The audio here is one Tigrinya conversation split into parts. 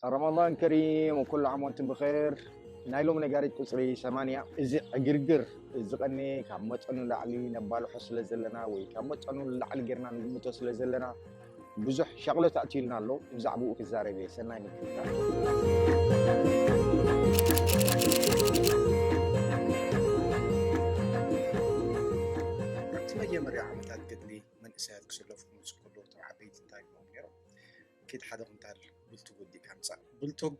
ረመዳን ከሪም ወኩሉ ዓም ወንቱም ብኸይር። ናይ ሎሚ ነጋሪት ቁፅሪ ሰማንያ። እዚ ዕግርግር እዚ ቀኒ ካብ መጠኑ ላዕሊ ነባልሖ ስለ ዘለና ወይ ካብ መጠኑ ላዕሊ ጌርና ንግምቶ ስለ ዘለና ብዙሕ ሻቕሎት ኣእትዩልና ኣሎ። ብዛዕባኡ ክዛረብ እየ። ሰናይ ምክትታል። ኣብቲ መጀመርያ ዓመታት ገድሊ መንእሰያት ክስለፉ ክመፁ ከለዉ እቶም ዓበይቲ እንታይ ይብሎም ነይሮም? ኪድ ሓደ ኩንታል ብልቱግ ወዲእካ ምጻእ። ብልቱግ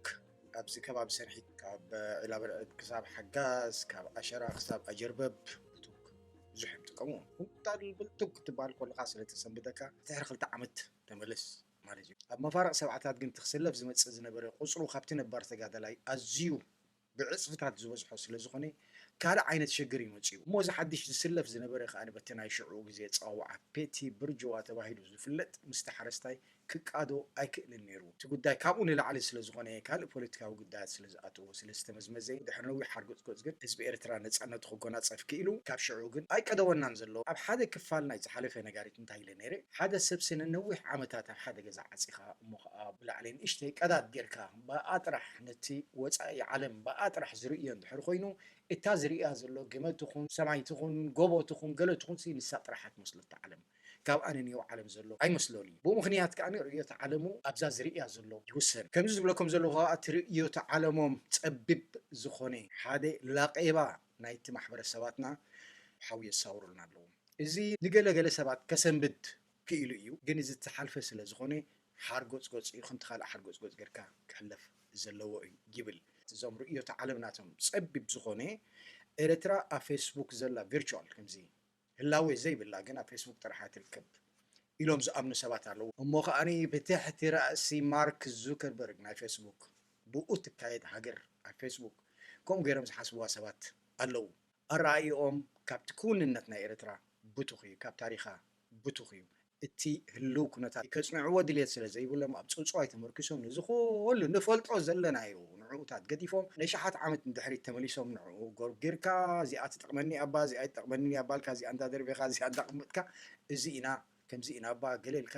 ኣብዚ ከባቢ ሰንሒት ካብ ዒላበርዕድ ክሳብ ሓጋዝ፣ ካብ ኣሸራ ክሳብ ኣጀርበብ ብልቱግ ብዙሕ እዮም ዝጥቀሙ። ኩንታል ብልቱግ ክትበሃል ከለኻ ስለ ተሰንብደካ ድሕሪ ክልተ ዓመት ተመለስ ማለት እዩ። ኣብ መፋርቕ ሰብዓታት ግን እቲ ክስለፍ ዝመጽእ ዝነበረ ቁጽሩ ካብቲ ነባር ተጋዳላይ ኣዝዩ ብዕጽፍታት ዝበዝሖ ስለ ዝኾነ ካልእ ዓይነት ሽግር እዩ መጺኡ። እሞ እዚ ሓድሽ ዝስለፍ ዝነበረ ከኣ በቲ ናይ ሽዑ ግዜ ጸዋውዓ ፔቲ ብርጅዋ ተባሂሉ ዝፍለጥ ምስቲ ሓረስታይ ክቃዶ ኣይክእልን ነይሩ። እቲ ጉዳይ ካብኡ ንላዕሊ ስለ ዝኾነ ካልእ ፖለቲካዊ ጉዳያት ስለ ዝኣተዎ ስለ ዝተመዝመዘ ድሕሪ ነዊሕ ሓርጎጽጎጽ ግን ህዝቢ ኤርትራ ነጻነቱ ክጎናጸፍ ክኢሉ። ካብ ሽዑ ግን ኣይቀደወናን ዘሎ። ኣብ ሓደ ክፋል ናይ ዝሓለፈ ነጋሪት እንታይ ኢለ ነይረ? ሓደ ሰብሲ ንነዊሕ ዓመታት ኣብ ሓደ ገዛ ዓጺኻ እሞ ኸኣ ብላዕሊ ንእሽተይ ቀዳድ ጌርካ ብኣ ጥራሕ ነቲ ወጻኢ ዓለም ብኣ ጥራሕ ዝርእዮ እንድሕር ኮይኑ እታ ዝርእያ ዘሎ ገመድ ትኹን ሰማይ ትኹን ጎቦ ትኹን ገለ ትኹን ሲ ንሳ ጥራሕ እያ ትመስሎ እታ ዓለም። ካብኣ ንንየው ዓለም ዘሎ ኣይመስሎን እዩ። ብኡ ምኽንያት ከኣ ርእዮተ ዓለሙ ኣብዛ ዝርእያ ዘሎ ይውሰን። ከምዚ ዝብለኩም ዘለኹ ከኣ እቲ ርእዮተ ዓለሞም ጸቢብ ዝኾነ ሓደ ላቄባ ናይቲ ማሕበረሰባትና ሓዊ የሳውሩልና ኣለዉ። እዚ ንገለ ገለ ሰባት ከሰንብድ ክኢሉ እዩ፣ ግን እዚ ዝተሓልፈ ስለ ዝኾነ ሓርጎጽጎጽ እዩ፣ ከምቲ ካልእ ሓርጎጽጎጽ ጌርካ ክሕለፍ ዘለዎ እዩ ይብል። እዞም ርእዮተ ዓለም ናቶም ጸቢብ ዝኾነ ኤርትራ ኣብ ፌስቡክ ዘላ ቪርቹዋል ከምዚ ህላዌ ዘይብላ ግን ኣብ ፌስቡክ ጥራሕ እያ ትርከብ ኢሎም ዝኣምኑ ሰባት ኣለዉ። እሞ ከኣኒ ብትሕቲ ራእሲ ማርክ ዙከርበርግ ናይ ፌስቡክ ብኡ ትካየድ ሃገር ኣብ ፌስቡክ ከምኡ ገይሮም ዝሓስብዋ ሰባት ኣለዉ። ኣረኣእይኦም ካብቲ ክውንነት ናይ ኤርትራ ብቱኽ እዩ፣ ካብ ታሪኻ ብቱኽ እዩ። እቲ ህልው ኩነታት ከጽንዕዎ ድልየት ስለ ዘይብሎም ኣብ ጽውጽዋይ ተመርኪሶም ነዚ ኩሉ ንፈልጦ ዘለናዮ ንዕኡታት ገዲፎም ነሽሓት ዓመት ንድሕሪት ተመሊሶም ንዕኡ ጎርጊርካ እዚኣ ትጠቕመኒ እያ እባ እዚኣ ኣይትጠቕመንን እያ እባ ኢልካ እዚኣ እንዳደርቤኻ እዚኣ እንዳቕመጥካ እዚ ኢና ከምዚ ኢና እባ ገለ ኢልካ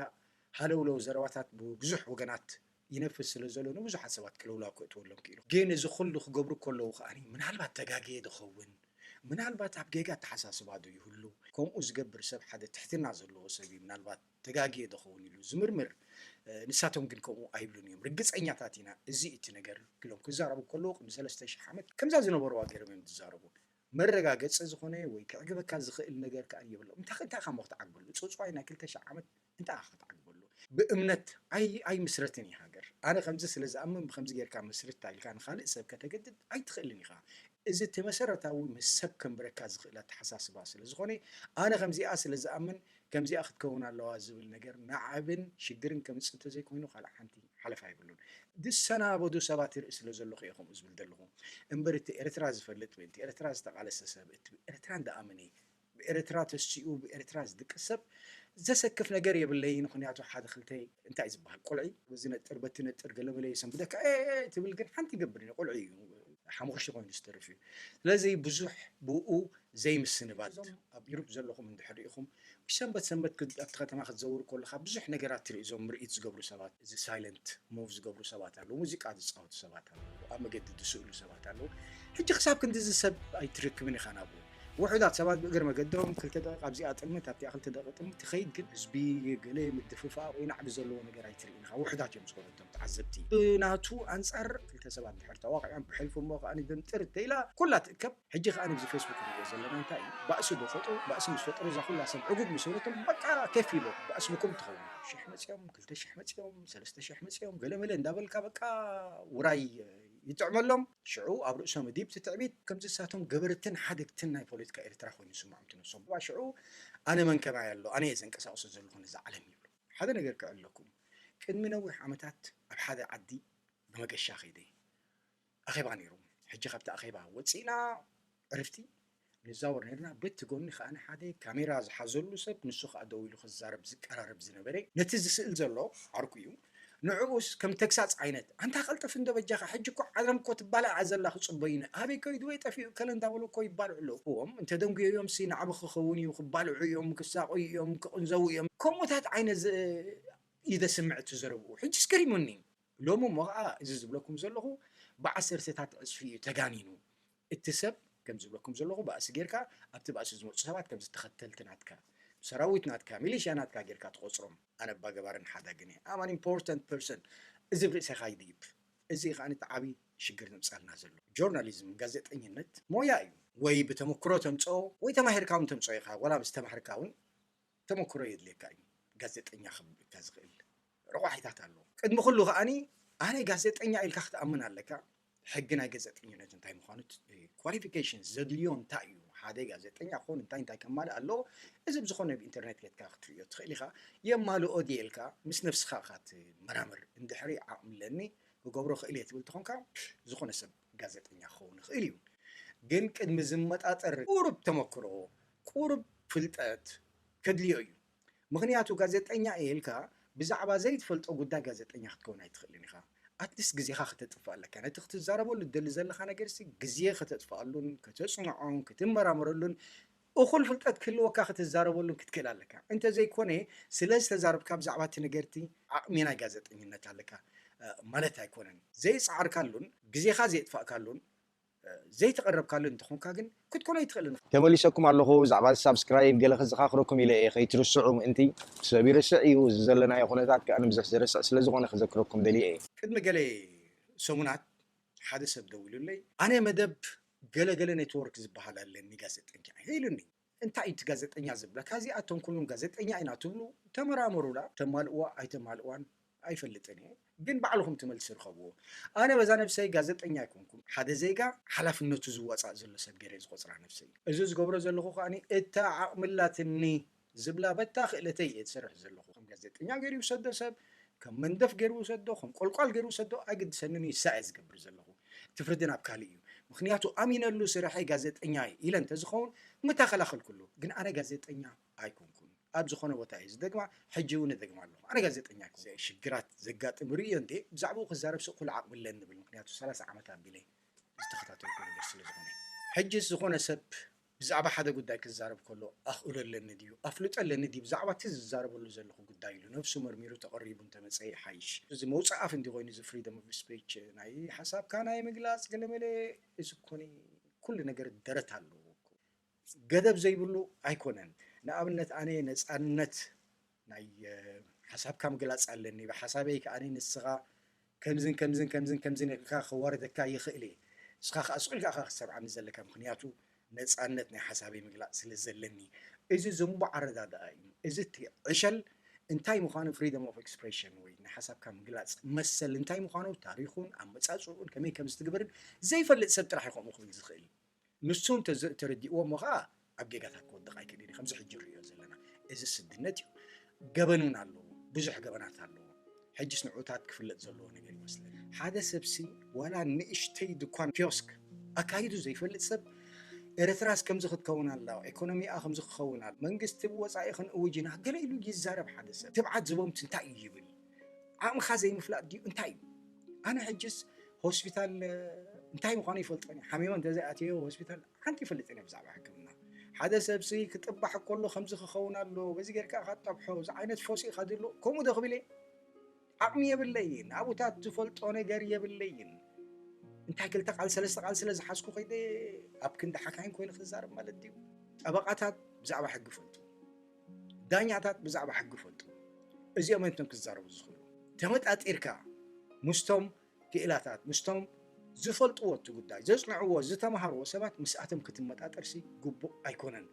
ሃለውለው ዘረባታት ብብዙሕ ወገናት ይነፍስ ስለ ዘሎ ንብዙሓት ሰባት ክልውላው ከእትወሎም ክኢሉ። ግን እዚ ኩሉ ክገብሩ ከለዉ ከኣ ምናልባት ተጋግየ ዶ ኸውን? ምናልባት ኣብ ጌጋ ኣተሓሳስባ ዶ ይህሉ? ከምኡ ዝገብር ሰብ ሓደ ትሕትና ዘለዎ ሰብ እዩ። ምናልባት ተጋግየ ዶ ኸውን ኢሉ ዝምርምር። እ፣ ንሳቶም ግን ከምኡ ኣይብሉን እዮም። ርግጸኛታት ኢና፣ እዚ እቲ ነገር ኢሎም ክዛረቡ ከለዉ ቅድሚ ሰለስተ ሽሕ ዓመት ከምዛ ዝነበርዋ ገይሮም እዮም ዝዛረቡ። መረጋገጺ ዝኾነ ወይ ክዕግበካ ዝኽእል ነገር ከኣ የብሎም። እንታይ እንታይ ኢኻ እሞ ክትዓግበሉ? ጽውጽዋይ ናይ ክልተ ሽሕ ዓመት እንታይ ኢኻ ክትዓግበሉ? ብእምነት ኣይ-፣ ኣይምስረትን እዩ ሃገር። ኣነ ከምዚ ስለ ዝኣምን ብከምዚ ጌርካ መስርታ ኢልካ ንኻልእ ሰብ ከተገድድ ኣይትኽእልን ኢኻ። እዚ እቲ መሰረታዊ ምስ ሰብ ከንብረካ ዝኽእል ኣተሓሳስባ ስለ ዝኾነ ኣነ ከምዚኣ ስለ ዝኣምን ከምዚኣ ክትከውን ኣለዋ ዝብል ነገር ናዕብን ሽግርን ከምጽእ እንተዘይኮይኑ ካልእ ሓንቲ ሓለፋ የብሉን። ዝሰናበዱ ሰባት ይርኢ ስለ ዘለኹ እየ ከምኡ ዝብል ዘለኹ። እምበር እቲ ኤርትራ ዝፈልጥ ወይ እቲ ኤርትራ ዝተቓለሰ ሰብ፣ እቲ ኤርትራ እንዳኣመነ፣ ብኤርትራ ተሲኡ ብኤርትራ ዝድቅስ ሰብ ዘሰክፍ ነገር የብለይን። ምኽንያቱ ሓደ ክልተ እንታይ ዝበሃል ቆልዒ በዚ ነጥር በቲ ነጥር ገለመለ የሰንብደካ፣ ኤ፣ ኤ፣ ትብል ግን ሓንቲ ይገብር እዩ፣ ቆልዒ እዩ፣ ሓሙኽሽቲ ኮይኑ ዝተርፍ እዩ። ስለዚ ብዙሕ ብኡ ዘይምስንባት። እዞም ኣብ ዩሮፕ ዘለኹም እንድሕር ኢኹም፣ ሰንበት ሰንበት ክድ-፣ ኣብቲ ከተማ ክትዘውር ከለኻ ብዙሕ ነገራት ትርኢ። እዞም ምርኢት ዝገብሩ ሰባት፣ እዚ ሳይለንት ሙቭ ዝገብሩ ሰባት ኣለዉ፣ ሙዚቃ ዝጻወቱ ሰባት ኣለዉ፣ ኣብ መገዲ ዝስእሉ ሰባት ኣለዉ። ሕጂ ክሳብ ክንድዚ ሰብ ኣይትረክብን ኢኻ ናብኡ። ውሑዳት ሰባት ብእግሪ መገዶም ክልተ ደቂቕ ኣብዚኣ ጥልምት ኣብቲኣ ክልተ ደቂቕ ጥልምት ትኸይድ፣ ግን ህዝቢ ገለ ምድፍፋእ ወይ ናዕቢ ዘለዎ ነገር ኣይትርእን ኢኻ። ውሑዳት እዮም ዝኾኑ እቶም ተዓዘብቲ። ብናቱ ኣንጻር ክልተ ሰባት ድሕር ተዋቒዖም ብሕልፊ እሞ ከኣ ብምጥር ተኢላ ኩላ ትእከብ። ሕጂ ከኣ ኣብዚ ፌስቡክ ንሪኦ ዘለና እንታይ እዩ? ባእሲ ዶ ፈጥሩ? ባእሲ ምስ ፈጠሩ እዛ ኩላ ሰብ ዕጉብ ምስ በለቶም በቃ ኬፍ ይብሎም። ባእሲ ብኩም ትኸውን። ሽሕ መጺኦም፣ ክልተ ሽሕ መጺኦም፣ ሰለስተ ሽሕ መጺኦም፣ ገለመለ እንዳበልካ በቃ ውራይ ይጥዕመሎም። ሽዑ ኣብ ርእሶም ዲብቲ ትዕቢት ከምዚ ንሳቶም ገበርትን ሓደግትን ናይ ፖለቲካ ኤርትራ ኮይኑ ይስምዖም እቲ ነብሶም። ሽዑ ኣነ መን ከማይ ኣሎ፣ ኣነ እየ ዘንቀሳቕሶ ዘለኹ ነዛ ዓለም ይብሉ። ሓደ ነገር ክዕለኩም። ቅድሚ ነዊሕ ዓመታት ኣብ ሓደ ዓዲ ብመገሻ ከይደ። ኣኼባ ነይሩ። ሕጂ ካብቲ ኣኼባ ወጺእና ዕርፍቲ ንዛወር ነይርና። በቲ ጎኒ ከኣ ሓደ ካሜራ ዝሓዘሉ ሰብ፣ ንሱ ከኣ ደው ኢሉ ክዛረብ ዝቀራረብ ዝነበረ፣ ነቲ ዝስእል ዘሎ ዓርኩ እዩ። ንዕኡስ ከም ተግሳጽ ዓይነት፣ "ኣንታ ቀልጥፍ እንዶ በጃኻ፣ ሕጂ እኮ ዓለም እኮ ትባላዕ ዘላ ክጽበዩኒ፣ ኣበይ ከይዱ ወይ ጠፊኡ ከለ እንዳበሉ እኮ ይባልዑ ኣለዉ። እዎም እንተ ደንጉዮዮም ሲ ንዓቢ ክኸውን እዩ፣ ክባልዑ እዮም፣ ክሳቐዩ እዮም፣ ክቕንዘዉ እዮም።" ከምኡታት ዓይነት ዝ-፣ እዩ ዘስምዕ እቲ ዘረብኡ። ሕጂ እስከ ሪሙኒ። ሎሚ እሞ ከዓ እዚ ዝብለኩም ዘለኹ ብዓሰርተታት ዕፅፊ እዩ ተጋኒኑ። እቲ ሰብ ከም ዝብለኩም ዘለኹ ባእሲ ጌርካ ኣብቲ ባእሲ ዝመፁ ሰባት ከምዚ ተኸተልቲ ናትካ፣ ሰራዊት ናትካ፣ ሚሊሽያ ናትካ ጌርካ ትቆፅሮም። ኣነ ኣባ ገባርን ሓዳግን እየ። I'm an important person። እዚ ርእሰኻ ይድይብ። እዚ ከዓ እቲ ዓብዪ ሽግር ዘምፃልና ዘሎ። ጆርናሊዝም፣ ጋዜጠኝነት ሞያ እዩ። ወይ ብተመክሮ ተምፅኦ ወይ ተማሂርካ እውን ተምፅኦ ኢኻ። ዋላ ምስ ተማህርካ እውን ተመክሮ የድልየካ እዩ። ጋዜጠኛ ከብልካ ዝኽእል ረቋሒታት ኣለዎ። ቅድሚ ኩሉ ከዓኒ ኣነ ጋዜጠኛ ኢልካ ክትኣምን ኣለካ። ሕጊ ናይ ጋዜጠኝነት እንታይ ምዃኑ፣ ኳሊፊኬሽን ዘድልዮ እንታይ እዩ፣ ሓደ ጋዜጠኛ ክኾን እንታይ እንታይ ከማልእ ኣለዎ። እዚ ብዝኾነ ብኢንተርኔት ጌትካ ክትርእዮ ትኽእል ኢኻ። የማልኦ ድየ ኢልካ ምስ ነፍስኻ ኢኻ ትመራመር። እንድሕሪ ዓቕሚ ኣለኒ ክገብሮ ክእል እየ ትብል ተኾንካ፣ ዝኾነ ሰብ ጋዜጠኛ ክኸውን ይኽእል እዩ። ግን ቅድሚ ዝመጣጠር ቁሩብ ተመክሮ፣ ቁሩብ ፍልጠት ከድልዮ እዩ። ምኽንያቱ ጋዜጠኛ እየ ኢልካ ብዛዕባ ዘይትፈልጦ ጉዳይ ጋዜጠኛ ክትከውን ኣይትኽእልን ኢኻ። ኣትሊስት ግዜኻ ከተጥፍእ ኣለካ። ነቲ ክትዛረበሉ ትደሊ ዘለኻ ነገርሲ ግዜ ከተጥፍኣሉን ከተጽንዖን ክትመራመረሉን እኹል ፍልጠት ክህልወካ ክትዛረበሉን ክትክእል ኣለካ። እንተዘይኮነ ስለ ዝተዛረብካ ብዛዕባ እቲ ነገርቲ ዓቕሚ ናይ ጋዜጠኝነት ኣለካ ማለት ኣይኮነን። ዘይጸዓርካሉን ግዜኻ ዘየጥፋእካሉን ዘይተቐረብካሉ እንተኾንካ ግን ክትኮኖ ኣይትኽእልን። ተመሊሰኩም ኣለኹ። ብዛዕባ ሳብስክራይብ ገለ ክዘኻኽረኩም ኢለ እየ፣ ከይትርስዑ ምእንቲ። ሰብ ይርስዕ እዩ፣ እዚ ዘለናዮ ኩነታት ከኣ ንብዙሕ ዘርስዕ ስለ ዝኾነ ክዘክረኩም ደልየ እየ። ቅድሚ ገለ ሰሙናት ሓደ ሰብ ደዊሉለይ፣ ኣነ መደብ ገለገለ ኔትወርክ ዝበሃል ኣለኒ ጋዜጠኛ ኢሉኒ። እንታይ እዩ እቲ ጋዜጠኛ ዝብለካ? እዚኣቶም ኩሎም ጋዜጠኛ ኢና ትብሉ፣ ተመራመሩላ። ተማልእዋ ኣይተማልእዋን ኣይፈልጥን እየ፣ ግን ባዕልኹም ትመልሲ ርኸብዎ። ኣነ በዛ ነብሰይ ጋዜጠኛ ኣይኮንኩም። ሓደ ዜጋ ሓላፍነቱ ዝዋፃእ ዘሎ ሰብ ገይረ ዝቆፅራ ነብሰይ። እዚ ዝገብሮ ዘለኹ ከዓኒ እታ ዓቕሚ ኣላትኒ ዝብላ በታ ክእለተይ እየ ዝሰርሕ ዘለኹ። ከም ጋዜጠኛ ገይሩ ይውሰዶ ሰብ፣ ከም መንደፍ ገይሩ ይውሰዶ፣ ከም ቆልቋል ገይሩ ይውሰዶ ኣይግድሰንን እዩ። እሳ እየ ዝገብር ዘለኹ። እቲ ፍርዲ ናብ ካልእ እዩ። ምኽንያቱ ኣሚነሉ ስርሐይ ጋዜጠኛ እየ ኢለ እንተዝኸውን ምተኸላኸልኩሉ። ግን ኣነ ጋዜጠኛ ኣይኮንኩን። ኣብ ዝኾነ ቦታ እየ ዝደግማ፣ ሕጂ እውን እደግማ ኣለኹ። ኣነ ጋዜጠኛ ኣይኮንኩን። ሽግራት ዘጋጥም ርእዮ እንዴ ብዛዕባኡ ክዛረብ ስእኩል ዓቕሚ ኣለኒ ንብል። ምኽንያቱ ሰላሳ ዓመት ኣቢለ ዝተኸታተልኩ ነገር ስለ ዝኾነ። ሕጂ ዝኾነ ሰብ ብዛዕባ ሓደ ጉዳይ ክዛረብ ከሎ ኣኽእሎ ኣለኒ ድዩ፣ ኣፍልጦ ኣለኒ ድዩ ብዛዕባ እቲ ዝዛረበሉ ዘለኹ ጉዳይ ኢሉ ነብሱ መርሚሩ ተቐሪቡ እንተመጸ ይሓይሽ። እዚ መውጽእ ኣፍ እንዲ ኮይኑ እዚ ፍሪደም ኦፍ ስፒች ናይ ሓሳብካ ናይ ምግላጽ ገለመለ እዚ ኮነ ኩሉ ነገር ደረት ኣለዎ እኮ። ገደብ ዘይብሉ ኣይኮነን። ንኣብነት ኣነ ነጻነት ናይ ሓሳብካ ምግላጽ ኣለኒ፣ ብሓሳበይ ከኣ ንስኻ ከምዝን ከምዝን ከምዝን ከምዝን ኢልካ ከዋርደካ ይኽእል እየ። ንስኻ ከኣ ስቕ ኢልካ ኢኻ ክትሰምዓኒ ዘለካ፣ ምኽንያቱ ነጻነት ናይ ሓሳበይ ምግላጽ ስለ ዘለኒ። እዚ ዝንቡዕ ኣረዳድኣ እዩ። እዚ እቲ ዕሸል እንታይ ምዃኑ፣ ፍሪደም ኦፍ ኤክስፕሬሽን ወይ ናይ ሓሳብካ ምግላጽ መሰል እንታይ ምዃኑ፣ ታሪኹን ኣመጻጽኡን ከመይ ከም ዝትግበርን ዘይፈልጥ ሰብ ጥራሕ እዩ ከምኡ ክብል ዝኽእል። ንሱ እንተ ዘ-፣ ተረዲእዎ እሞ ኸዓ ኣብ ጌጋታት ክወድቕ ኣይክእልን እዩ። ከምዚ ሕጂ ንሪኦ ዘለና እዚ ስድነት እዩ። ገበን እውን ኣለዎ፣ ብዙሕ ገበናት ኣለዎ። ሕጅስ ንዑታት ክፍለጥ ዘለዎ ነገር ይመስለኒ። ሓደ ሰብሲ ዋላ ንእሽተይ ድኳን ኪዮስክ ኣካይዱ ዘይፈልጥ ሰብ ኤርትራስ ከምዚ ክትከውን ኣላ፣ ኤኮኖሚኣ ከምዚ ክኸውን ኣላ፣ መንግስቲ ብወጻኢ ክንእውጅ ኢና ገለ ኢሉ ይዛረብ። ሓደ ሰብ ትብዓት ዝቦምት እንታይ እዩ ይብል? ዓቕምኻ ዘይምፍላጥ ድዩ እንታይ እዩ? ኣነ ሕጅስ ሆስፒታል እንታይ ምዃኑ ይፈልጦን እዩ። ሓሚመ እንተዘይኣትዮ ሆስፒታል ሓንቲ ይፈልጥን እየ ብዛዕባ ሕክምና። ሓደ ሰብሲ ክጥባሕ ከሎ ከምዚ ክኸውን ኣሎ፣ በዚ ጌርካ ኢኻ ትጠብሖ፣ እዚ ዓይነት ፈውሲ ኢኻ ድሎ፣ ከምኡ ዶ ክብል እየ? ዓቕሚ የብለይን፣ ኣብኡታት ዝፈልጦ ነገር የብለይን። እንታይ ክልተ ቃል ሰለስተ ቃል ስለ ዝሓዝኩ ከይደ ኣብ ክንዲ ሓካይም ኮይኑ ክዛረብ ማለት ድዩ? ጠበቓታት ብዛዕባ ሕጊ ፈልጡ፣ ዳኛታት ብዛዕባ ሕጊ ፈልጡ። እዚኦም እዮም እቶም ክዛረቡ ዝኽእሉ። ተመጣጢርካ ምስቶም ክኢላታት፣ ምስቶም ዝፈልጥዎ እቲ ጉዳይ፣ ዘጽንዕዎ፣ ዝተምሃርዎ ሰባት ምስኣቶም ክትመጣጠርሲ ግቡእ ኣይኮነን።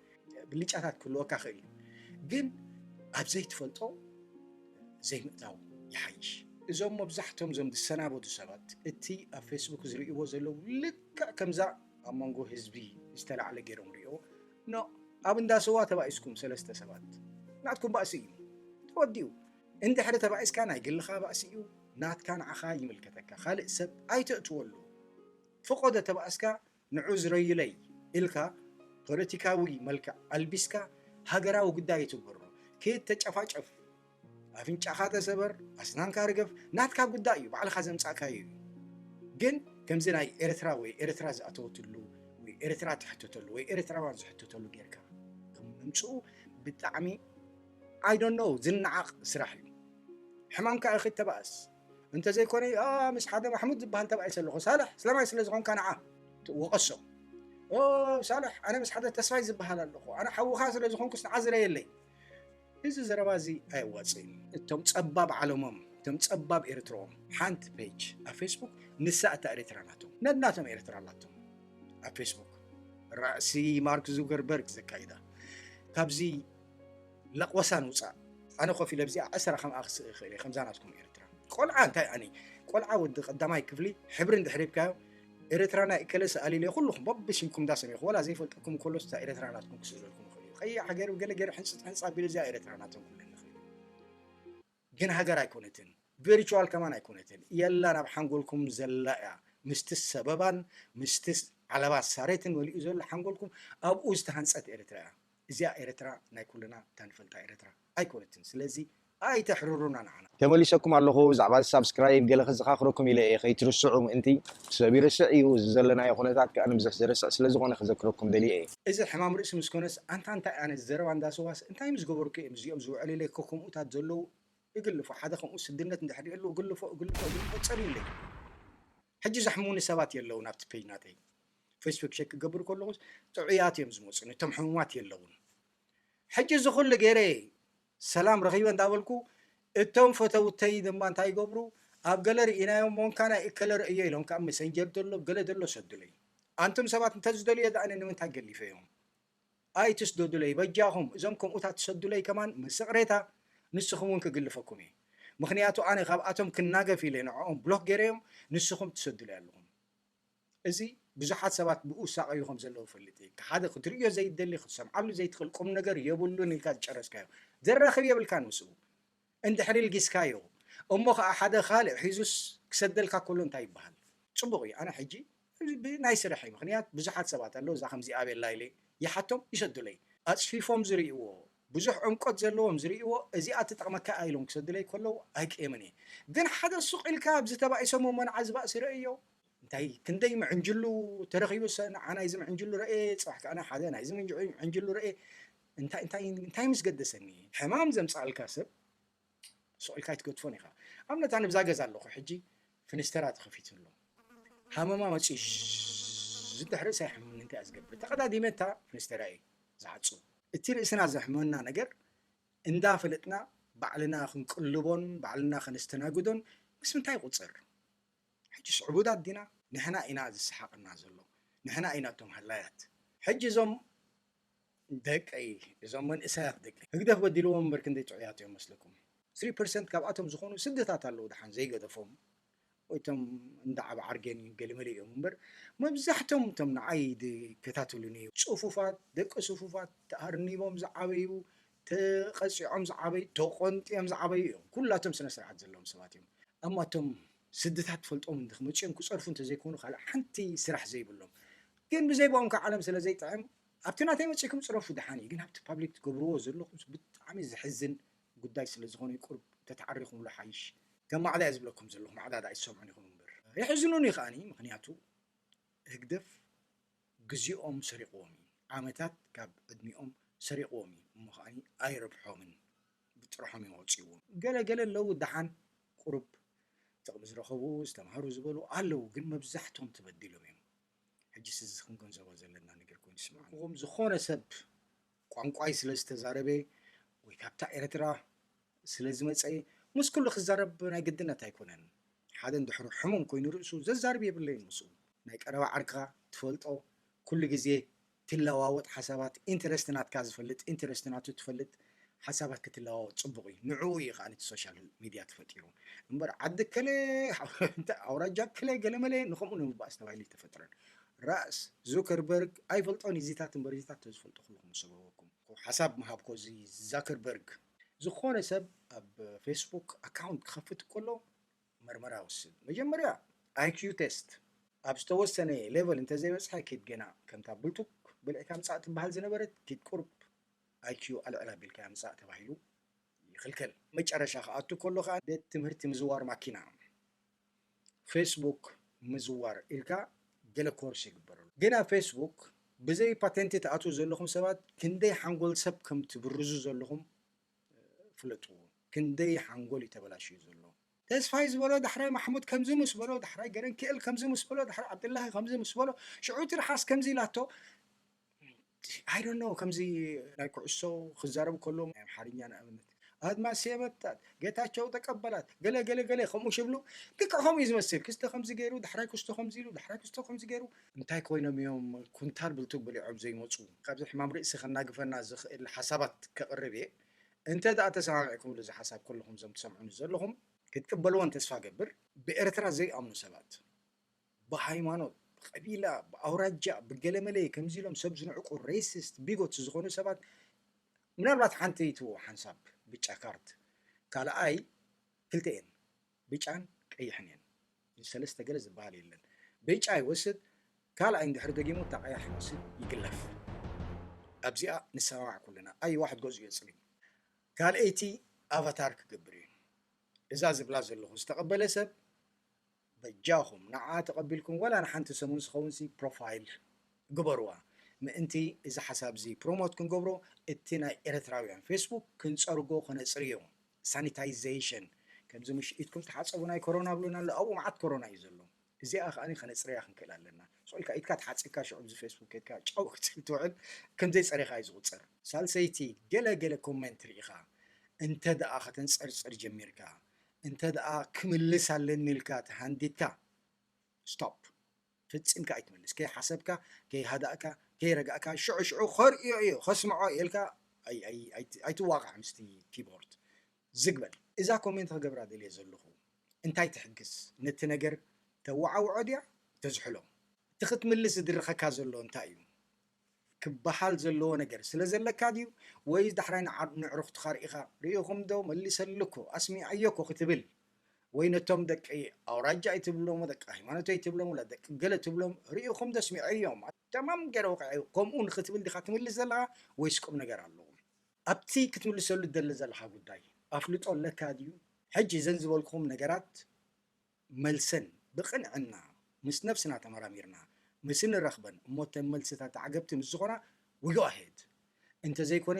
ብልጫታት ክህልወካ ክእል እዩ። ግን ኣብ ዘይትፈልጦ ዘይምእታው ይሓይሽ። እዞም መብዛሕቶም እዞም ዝሰናበቱ ሰባት እቲ ኣብ ፌስቡክ ዝርእይዎ ዘለዉ ልክዕ ከምዛ ኣብ መንጎ ህዝቢ ዝተላዕለ ገይሮም ርእዮ። ኖ፣ ኣብ እንዳ ስዋ ተባኢስኩም ሰለስተ ሰባት ናትኩም ባእሲ እዩ ተወዲኡ። እንድሕሪ ተባኢስካ ናይ ግልኻ ባእሲ እዩ፣ ናትካ ንዓኻ ይምልከተካ። ካልእ ሰብ ኣይተእትወሉ። ፍቆዶ ተባእስካ ንዑ ዝረዩለይ ኢልካ ፖለቲካዊ መልክዕ ኣልቢስካ ሃገራዊ ጉዳይ ይትግበሮ። ኪድ ተጨፋጨፍ፣ ኣፍንጫኻ ተሰበር፣ ኣስናንካ ርገፍ፣ ናትካ ጉዳይ እዩ፣ ባዕልኻ ዘምጻእካዮ እዩ። ግን ከምዚ ናይ ኤርትራ ወይ ኤርትራ ዝኣተወትሉ ወይ ኤርትራ ትሕተተሉ ወይ ኤርትራውያን ዝሕተተሉ ጌርካ ከም ምምጽኡ ብጣዕሚ፣ I don't know፣ ዝነዓቕ ስራሕ እዩ። ሕማምካ ኢኺ ተባእስ፣ እንተዘይኮነ ምስ ሓደ ማሕሙድ ዝበሃል ተባኢሰ ኣለኹ። ሳልሕ ስለማይ ስለ ዝኾንካ ንዓ ወቐሶ። ሳልሕ ኣነ ምስ ሓደ ተስፋይ ዝበሃል ኣለኹ፣ ኣነ ሓውኻ ስለ ዝኾንኩስ ንዓ ዝረየለይ። እዚ ዘረባ እዚ ኣየዋፅእን። እቶም ፀባብ ዓለሞም፣ እቶም ፀባብ ኤርትራኦም፣ ሓንቲ ፔጅ ኣብ ፌስቡክ ንሳ እታ ኤርትራ ናቶም፣ ነናቶም ኤርትራ ኣላቶም ኣብ ፌስቡክ። ራእሲ ማርክ ዙከርበርግ ዘካይዳ። ካብዚ ለቕወሳ ንውፃእ። ኣነ ኮፍ ኢለ ኣብዚኣ ዕስራ ከምኣ ክስእ ይኽእል እየ፣ ከምዛ ናትኩም ኤርትራ። ቆልዓ እንታይ ኣነ፣ ቆልዓ ወዲ ቀዳማይ ክፍሊ ሕብሪ እንድሕር ሂብካዮ፣ ኤርትራ ናይ እከለ ስኣል ኢለ ኩልኹም በብሽምኩም እንዳሰሚኹ፣ ወላ ዘይፈልጠኩም ከሎ ስታ ኤርትራ ናትኩም ክስእለልኩም ይኽእል እዩ። ቀይሕ ገይሩ ገለ ገይሩ ሕንፅጥ ሕንፃ ኣቢሉ እዚኣ ኤርትራ ናቶም ክብለኒ ይኽእል እዩ። ግን ሃገር ኣይኮነትን፣ ቪርቹዋል ከማን ኣይኮነትን። የላ ናብ ሓንጎልኩም ዘላ እያ። ምስቲ ሰበባን ምስቲ ዓለባ ሳሬትን መሊኡ ዘሎ ሓንጎልኩም ኣብኡ ዝተሃንፀት ኤርትራ እያ። እዚኣ ኤርትራ ናይ ኩልና እታ ንፈልጣ ኤርትራ ኣይኮነትን። ስለዚ ኣይተሕርሩና ንዓና። ተመሊሰኩም ኣለኹ። ብዛዕባ ሳብስክራይብ ገለ ክዘኻኽረኩም ኢለ እየ፣ ከይትርስዑ ምእንቲ። ሰብ ይርስዕ እዩ፣ እዚ ዘለናዮ ኩነታት ከኣ ንብዝሕ ዘርስዕ ስለ ዝኾነ ክዘክረኩም ደልየ እየ። እዚ ሕማም ርእሲ ምስ ኮነስ ኣንታ እንታይ ኣነ ዘረባ እንዳስዋስ እንታይ ምስ ገበርኩ እዮም እዚኦም ዝውዕልለይ ከምኡታት ዘለዉ? እግልፎ፣ ሓደ ከምኡ ስድነት እንድሕር ይህሉ እግልፎ፣ እግልፎ፣ እግልፎ ጸልዩለይ። ሕጂ ዘሕምሙኒ ሰባት የለውን ኣብቲ ፔጅ ናተይ። ፌስቡክ ሸክ ክገብር ከለኹስ ጥዑያት እዮም ዝመጹኒ፣ እቶም ሕሙማት የለውን። ሕጂ እዚ ኩሉ ገይረ ሰላም ረኺበ እንዳበልኩ እቶም ፈተውተይ ድማ እንታይ ይገብሩ? ኣብ ገለ ርኢናዮም ሞንካ ናይ እከለ ርእዮ ኢሎም ካብ መሰንጀር ዘሎ ገለ ዘሎ ሰዱለይ። ኣንቱም ሰባት እንተዝደልዮ ደኣ ኣነ ንምንታይ ገሊፈዮም? ኣይትስደዱለይ በጃኹም። እዞም ከምኡታት ትሰዱለይ ከማን ምስ ይቕሬታ ንስኹም እውን ክግልፈኩም እየ። ምኽንያቱ ኣነ ካብኣቶም ክናገፍ ኢለ ንዕኦም ብሎክ ገይረዮም ንስኹም ትሰዱለይ ኣለኹም። እዚ ብዙሓት ሰባት ብኡ ይሳቐዩ ከም ዘለዉ እፈልጥ እየ። ሓደ ክትርእዮ ዘይትደሊ ክትሰምዓሉ ዘይትኽእል ቁም ነገር የብሉን ኢልካ ዝጨረስካዮ ዘራኽብ የብልካን ምስኡ። እንድሕር ልጊስካዮ እሞ ኸዓ ሓደ ካልእ ሒዙስ ክሰደልካ ከሎ እንታይ ይበሃል? ጽቡቕ እዩ። ኣነ ሕጂ ብናይ ስርሐይ ምኽንያት ብዙሓት ሰባት ኣለዉ እዛ ከምዚኣ ቤላ ኢለ ይሓቶም ይሰዱለይ። ኣጽፊፎም ዝርእይዎ ብዙሕ ዕምቆት ዘለዎም ዝርእይዎ እዚኣ ትጠቕመካ እያ ኢሎም ክሰዱለይ ከለዉ ኣይቅየምን እየ። ግን ሓደ ሱቕ ኢልካ ኣብዚ ተባኢሶም እሞ ንዓ ዝባእሲ ረእዮ እንታይ ክንደይ ምዕንጅሉ ተረኺቡሰ ንዓ ናይዚ ምዕንጅሉ ረእየ፣ ጽባሕ ከኣ ሓደ ናይዚ ምዕንጅሉ ረእየ። እንታይ እንታይ እንታይ ምስ ገደሰኒ? ሕማም ዘምጽኣልካ ሰብ ሱቕ ኢልካ ኣይትገድፎን ኢኻ። ኣብነት ኣነ ብዛ ገዛ ኣለኹ ሕጂ ፍንስተራ ተኸፊቱ ኣሎ። ሃመማ መጺኡ ዝድሕ ርእሲ ኣይሕምምን እንታይ እያ ዝገብር? ተቐዳዲመ እታ ፍንስተራ እየ ዝዓጹ። እቲ ርእስና ዘሕመና ነገር እንዳፈለጥና ባዕልና ክንቅልቦን ባዕልና ከነስተናግዶን ምስ ምንታይ ይቑጸር? ሕጂስ ዕቡዳት ዲና? ንሕና ኢና ዝሰሓቐና ዘሎ፣ ንሕና ኢና እቶም ሃላያት። ሕጂ እዞም ደቀይ፣ እዞም መንእሰያት ደቀይ ህግደፍ በዲልዎም እምበር ክንደይ ጥዑያት እዮም መስለኩም? ስሪ ፐርሰንት ካብኣቶም ዝኾኑ ስድታት ኣለዉ ደሓን ዘይገደፎም ወይ እቶም እንዳ ዓብ ዓርገን እዩ ገለመለ እዮም እምበር መብዛሕቶም እቶም ንዓይ ዝከታተሉኒ እዩ ጽፉፋት ደቂ ጽፉፋት ተኣርኒቦም ዝዓበዩ ተቐፂዖም ዝዓበዩ ተቆንጢዮም ዝዓበዩ እዮም። ኩላቶም ስነ ስርዓት ዘለዎም ሰባት እዮም። ኣማ እቶም ስድታት ትፈልጦም እንዲ ክመፅኦም ክፀርፉ እንተዘይኮኑ ካልእ ሓንቲ ስራሕ ዘይብሎም ግን ብዘይ ብኦም ከዓ ዓለም ስለ ዘይጥዕም ኣብቲ ናተይ መፂእኩም ፅረፉ ደሓን እዩ። ግን ኣብቲ ፓብሊክ ትገብርዎ ዘለኹም ብጣዕሚ ዘሕዝን ጉዳይ ስለ ዝኾነ ቁርብ ተተዓሪኹምሉ ሓይሽ። ከም ማዕዳ እየ ዝብለኩም ዘለኹ፣ ማዕዳ ደኣ ኣይትሰምዑን ኢኹም እምበር። የሕዝኑኒ ከኣኒ፣ ምኽንያቱ ህግደፍ ግዜኦም ሰሪቕዎም እዩ። ዓመታት ካብ ዕድሚኦም ሰሪቕዎም እዩ። እሞ ከኣኒ ኣይረብሖምን። ብጥርሖም እዮም ኣውፅእዎም። ገለ ገለ ኣለዉ ደሓን ቁሩብ ጥቕሚ ዝረኸቡ፣ ዝተምሃሩ ዝበሉ ኣለዉ፣ ግን መብዛሕቶም ተበዲሎም እዮም። ሕጂ ስዚ ክንገንዘቦ ዘለና ነገር ኮይኑ ይስምዓኒ። ዝኾነ ሰብ ቋንቋይ ስለ ዝተዛረበ ወይ ካብታ ኤርትራ ስለ ዝመጸ ምስ ኩሉ ክዛረብ ናይ ግድነት ኣይኮነን። ሓደ እንድሕሩ ሕሙም ኮይኑ ርእሱ ዘዛርብ የብለይን ምስኡ። ናይ ቀረባ ዓርክኻ ትፈልጦ ኩሉ ግዜ ትለዋወጥ ሓሳባት ኢንተረስት ናትካ ዝፈልጥ ኢንተረስት ናቱ ትፈልጥ ሓሳባት ክትለዋወጥ ጽቡቕ እዩ። ንዕኡ እዩ ከኣ እቲ ሶሻል ሚድያ ተፈጢሩ እምበር ዓዲ ከለ ኣውራጃ ከለ ገለመለ ንኸምኡ ንምባእስ ተባሂሉ ኣይተፈጥረን። ራእስ ዙከርበርግ ኣይፈልጦን እዩ። ዚታት እምበር ዚታት ተዝፈልጦ ኩልኹም ዝሰበበኩም ሓሳብ ምሃብኮ እዚ ዛከርበርግ ዝኾነ ሰብ ኣብ ፌስቡክ ኣካውንት ክኸፍት ከሎ መርመራ ወስድ መጀመርያ ኣይኪዩ ቴስት ኣብ ዝተወሰነ ሌቨል እንተዘይበፅሐ ኪድ ገና ከምታ ብልቱክ ብልዕካ ምፃእ ትበሃል ዝነበረት ኪድ ቁርብ ኣይኪዩ ኣልዕል ኣቢልካ ምፃእ ተባሂሉ ይኽልከል። መጨረሻ ክኣቱ ከሎ ከዓ ቤት ትምህርቲ ምዝዋር ማኪና ፌስቡክ ምዝዋር ኢልካ ገለ ኮርስ ይግበረሉ። ግን ኣብ ፌስቡክ ብዘይ ፓቴንቲ ትኣትዉ ዘለኹም ሰባት ክንደይ ሓንጎል ሰብ ከም ትብርዙ ዘለኹም ፍለጥዎ። ክንደይ ሓንጎል እዩ ተበላሽዩ ዘሎ። ተስፋይ ዝበሎ ዳሕራይ ማሕሙድ ከምዚ ምስ በሎ፣ ዳሕራይ ገረንክኤል ከምዚ ምስ በሎ፣ ዳሕራይ ዓብደላሂ ከምዚ ምስ በሎ፣ ሽዑ ትርሓስ ከምዚ ኢላቶ። I don't know፣ ከምዚ ናይ ኩዕሶ ክዛረቡ ከለዉ ናይ ኣምሓርኛ ንኣብነት ኣድማስ የመታት፣ ጌታቸው ተቀበላት፣ ገለ ገለ ገለ ከምኡ ሽብሉ ልክዕ ከምኡ እዩ ዝመስል። ክስተ ከምዚ ገይሩ፣ ዳሕራይ ክስቶ ከምዚ ኢሉ፣ ዳሕራይ ክስቶ ከምዚ ገይሩ። እንታይ ኮይኖም እዮም ኩንታል ብልቱግ በሊዖም ዘይመፁ? ካብዚ ሕማም ርእሲ ከናግፈና ዝኽእል ሓሳባት ከቕርብ እየ። እንተ ደኣ ተሰማሚዕኩምሉ እዚ ሓሳብ፣ ኩልኹም እዞም ትሰምዑኒ ዘለኹም ክትቅበልዎን ተስፋ ገብር። ብኤርትራ ዘይኣምኑ ሰባት፣ ብሃይማኖት፣ ብቐቢላ፣ ብኣውራጃ፣ ብገለመለ ከምዚ ኢሎም ሰብ ዝንዕቁ ሬሲስት ቢጎት ዝኾኑ ሰባት ምናልባት ሓንቲ ይትዎ ሓንሳብ ብጫ ካርድ፣ ካልኣይ ክልተ እየን፣ ብጫን ቀይሕን እየን። ሰለስተ ገለ ዝበሃል የለን። ብጫ ይወስድ፣ ካልኣይ እንድሕር ደጊሙ እታ ቀያሕ ይወስድ፣ ይግለፍ። ኣብዚኣ ንሰማማዕ ኩልና። ኣይ ዋሕድ ገዝኡ የጽልም። ካልኣይቲ ኣቫታር ክገብር እዩ። እዛ ዝብላ ዘለኹ ዝተቐበለ ሰብ በጃኹም ንዓ ተቐቢልኩም ዋላ ንሓንቲ ሰሙን ዝኸውን ሲ ፕሮፋይል ግበርዋ። ምእንቲ እዚ ሓሳብ እዚ ፕሮሞት ክንገብሮ እቲ ናይ ኤርትራውያን ፌስቡክ ክንጸርጎ ከነጽርዮ። ሳኒታይዜሽን፣ ከምዚ ምሽ ኢድኩም ተሓጸቡ ናይ ኮሮና ብሉና ኣሎ፣ ኣብኡ መዓት ኮሮና እዩ ዘሎ። እዚኣ ከኣ ከነጽርያ ክንክእል ኣለና። ስቕ ኢልካ ኢድካ ተሓጺብካ ሽዑ ኣብዚ ፌስቡክ ከድካ ጫው ክትብል ትውዕል፣ ከም ዘይጸሪኻ እዩ ዝቑጸር። ሳልሰይቲ፣ ገለ ገለ ኮመንት ርኢኻ እንተ ደኣ ከተንጸርጽር ጀሚርካ፣ እንተ ደኣ ክምልስ ኣለኒ ኢልካ ተሃንዲድካ፣ ስቶፕ። ፈጺምካ ኣይትመልስ። ከይሓሰብካ፣ ከይሃዳእካ፣ ከይረጋእካ፣ ሽዑ ሽዑ ከርእዮ እየ፣ ከስምዖ እየ ኢልካ ኣይ-፣ ኣይ-፣ ኣይ-፣ ኣይትዋቃዕ ምስቲ ኪቦርድ። ዝግ በል። እዛ ኮሜንት ክገብራ ደልየ ዘለኹ፣ እንታይ ትሕግዝ? ነቲ ነገር ተወዓውዖ ድያ ተዝሕሎ? እቲ ክትምልስ ዝድርኸካ ዘሎ እንታይ እዩ? ክበሃል ዘለዎ ነገር ስለ ዘለካ ድዩ? ወይስ ዳሕራይ ንዓ-፣ ንዕሩኽትኻ ርኢኻ፣ ርኢኹም ዶ መሊሰሉ እኮ፣ ኣስሚዐዮ እኮ ክትብል? ወይ ነቶም ደቂ ኣውራጃ ኣይትብሎም፣ ደቂ ሃይማኖት ኣይትብሎም፣ ወላ ደቂ ገለ ትብሎም፣ ርኢኹም ዶ ኣስሚዐዮም? ተማም ገይረ ወቂዐ፣ ከምኡ ንኽትብል ዲኻ ትምልስ ዘለኻ ወይስ ቁም ነገር ኣለዎ? ኣብቲ ክትምልሰሉ ትደሊ ዘለኻ ጉዳይ ኣፍልጦ ኣለካ ድዩ? ሕጂ እዘን ዝበልኩኹም ነገራት መልሰን ብቕንዕና ምስ ነብስና ተመራሚርና ምስ እንረኽበን እሞ እተን መልስታት ዓገብቲ ምስ ዝኾና we go ahead፣ እንተዘይኮነ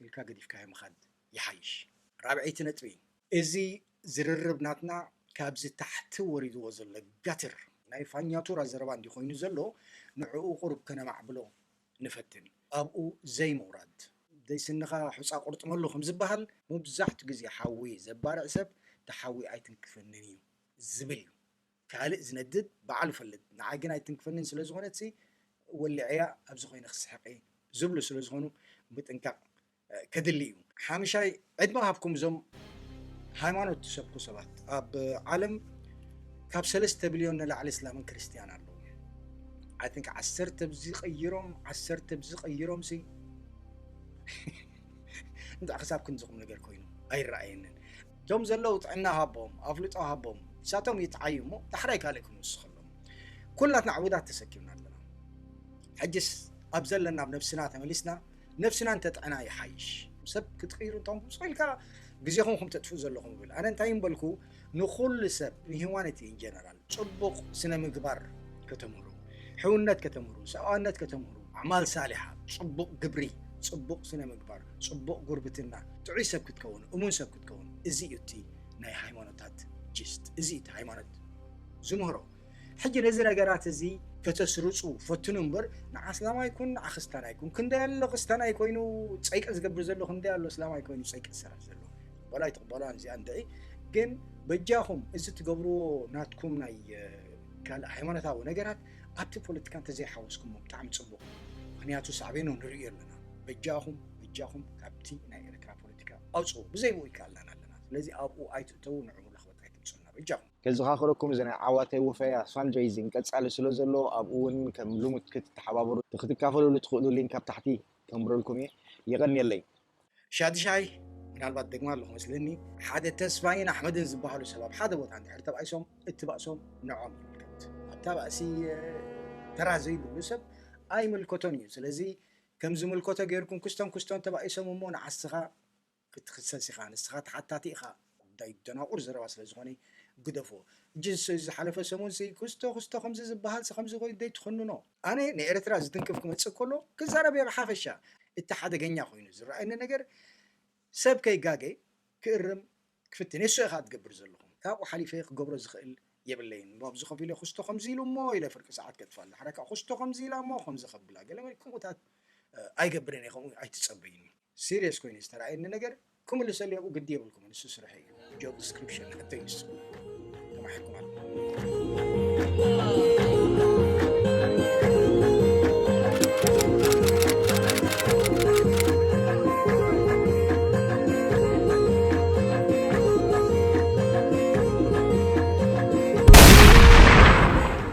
ኢልካ ገዲፍካዮ ምኻድ ይሓይሽ። ራብዐይቲ ነጥቢ፣ እዚ ዝርርብ ናትና ካብዚ ታሕቲ ወሪድዎ ዘሎ ጋትር ናይ ፋኛቱራ ዘረባ እንዲ ኮይኑ ዘሎ ንዕኡ ቁሩብ ከነማዕብሎ ንፈትን። ኣብኡ ዘይምውራድ፣ ዘይስንኻ ሑጻ ቁርጥመሉ ከም ዝበሃል፣ መብዛሕቱ ግዜ ሓዊ ዘባርዕ ሰብ፣ "እቲ ሓዊ ኣይትንክፈንን እዩ" ዝብል እዩ። ካልእ ዝነድድ ባዕሉ ይፈልጥ፣ ንዓይ ግን ኣይትንክፈንን ስለ ዝኾነትሲ፣ ወሊዐያ ኣብዚ ኮይነ ክስሕቕ እየ ዝብሉ ስለ ዝኾኑ፣ ምጥንቃቕ፣ እ፣ ከድሊ እዩ። ሓምሻይ፣ ዕድመ ሃብኩም እዞም ሃይማኖት ትሰብኩ ሰባት። ኣብ ዓለም ካብ ሰለስተ ቢልዮን ንላዕሊ እስላምን ክርስትያን ኣለዉ። I think ዓሰርተ ብዚ ቀይሮም፣ ዓሰርተ ብዚ ቀይሮም ሲ እንታይ ክሳብ ክንዚ ቁም ነገር ኮይኑ ኣይረኣየንን። እቶም ዘለዉ ጥዕና ሃቦም፣ ኣፍልጦ ሃቦም፣ ንሳቶም ይጥዓዩ እሞ ዳሕራይ ካልእ ክንውስኸሎም። ኩላትና ዕቡዳት ተሰኪምና ኣለና። ሕጅስ ኣብ ዘለና ኣብ ነብስና ተመሊስና ነብስና እንተጥዕና ይሓይሽ። ሰብ ክትቅይሩ እንተኹም ስቕ ኢልካ ግዜኹም ከም ተጥፍኡ ዘለኹም ይብል። ኣነ እንታይ እምበልኩ፣ ንኹሉ ሰብ፣ ንሂውማኒቲ ኢን ጀነራል፣ ጽቡቕ ስነ ምግባር ከተምህሩ፣ ሕውነት ከተምህሩ፣ ሰብኣውነት ከተምህሩ፣ ኣዕማል ሳሊሓ፣ ጽቡቕ ግብሪ፣ ጽቡቕ ስነ ምግባር፣ ጽቡቕ ጉርብትና፣ ጥዑይ ሰብ ክትከውን፣ እሙን ሰብ ክትከውን፣ እዚ እዩ እቲ ናይ ሃይማኖታት ጅስት፣ እዚ እዩ እቲ ሃይማኖት ዝምህሮ። ሕጂ ነዚ ነገራት እዚ ከተስርጹ ፈትኑ እምበር፣ ንዓ እስላማይ ኩን፣ ንዓ ክስታናይ ኩን፣ ክንደይ ኣሎ ክስታናይ ኮይኑ ጸይቂ ዝገብር ዘሎ፣ ክንደይ ኣሎ እስላማይ ኮይኑ ጸይቂ ዝሰርሕ ዘሎ። ዋላ ኣይትቕበሏን እዚኣ እንድዒ፣ ግን በጃኹም እዚ ትገብርዎ ናትኩም ናይ፣ እ፣ ካልእ ሃይማኖታዊ ነገራት ኣብቲ ፖለቲካ እንተዘይሓወስኩሞ ብጣዕሚ ጽቡቕ። ምኽንያቱ ሳዕቤኑ ንርእዮ ኣለና። በጃኹም፣ በጃኹም ካብቲ ናይ ኤርትራ ፖለቲካ ኣውጽኡ። ብዘይ ብኡ ይከኣልናን ኣለና። ስለዚ ኣብኡ ኣይትእተዉ፣ ንዕኡ ለኽበጥ ኣይትምጹልና። በጃኹም። ከዘኻኽረኩም፣ እዚ ናይ ዓዋተ ውፈያ ፋንድሬይዚንግ ቀጻሊ ስለ ዘሎ፣ ኣብኡ እውን ከም ልሙድ ክትተሓባበሩ፣ ክትካፈሉሉ ትኽእሉ ሊንክ ኣብ ታሕቲ ከንብረልኩም እየ። የቐንየለይ። ሻድሻይ፣ ምናልባት ደግማ ኣለኹ መስለኒ፣ ሓደ ተስፋይን ኣሕመድን ዝበሃሉ ሰብ ኣብ ሓደ ቦታ እንድሕር ተባኢሶም፣ እቲ ባእሶም ንዖም ይምልከት። ኣብታ ባእሲ፣ እ፣ ተራ ዘይብሉ ሰብ ኣይምልከቶን እዩ። ስለዚ ከም ዝምልከቶ ጌርኩም ክስቶን ክስቶን ተባኢሶም እሞ ንዓስኻ ክትኽሰስ ኢኻ፣ ንስኻ ተሓታቲ ኢኻ። ጉዳይ ደናቁር ዘረባ ስለ ዝኾነ ግደፎ። እጂ ስ-፣ ዝሓለፈ ሰሙን ሲ ክስቶ ክስቶ ከምዚ ዝበሃል ሲ ከምዚ ኮይኑ ዘይትኸንኖ። ኣነ ንኤርትራ ዝትንክፍ ክመጽእ ከሎ ክዛረብ እየ ብሓፈሻ። እቲ ሓደገኛ ኮይኑ ዝረኣየኒ ነገር ሰብ ከይጋገ ክእርም ክፍትን። እሱ ኢኻ ትገብር ዘለኹም። ካብኡ ሓሊፈ ክገብሮ ዝኽእል የብለይን። ኣብዚ ኮፍ ኢለ ክስቶ ከምዚ ኢሉ እሞ ኢለ ፍርቂ ሰዓት ከጥፋሉ። ሓረካ ክስቶ ከምዚ ኢላ እሞ ከምዚ ከብላ። ገለ መለ ከምኡታት ኣይገብርን እየ፣ ከምኡ ኣይትጸበይኒ። ሲሪየስ ኮይኑ ዝተረኣየኒ ነገር ክምልሰሉ የብኡ ግዲ የብልኩም። ንሱ ስርሐ እዩ። ጆብ ዲስክሪፕሽን ናተይ ንሱ። ተማሒርኩም ኣለኹም።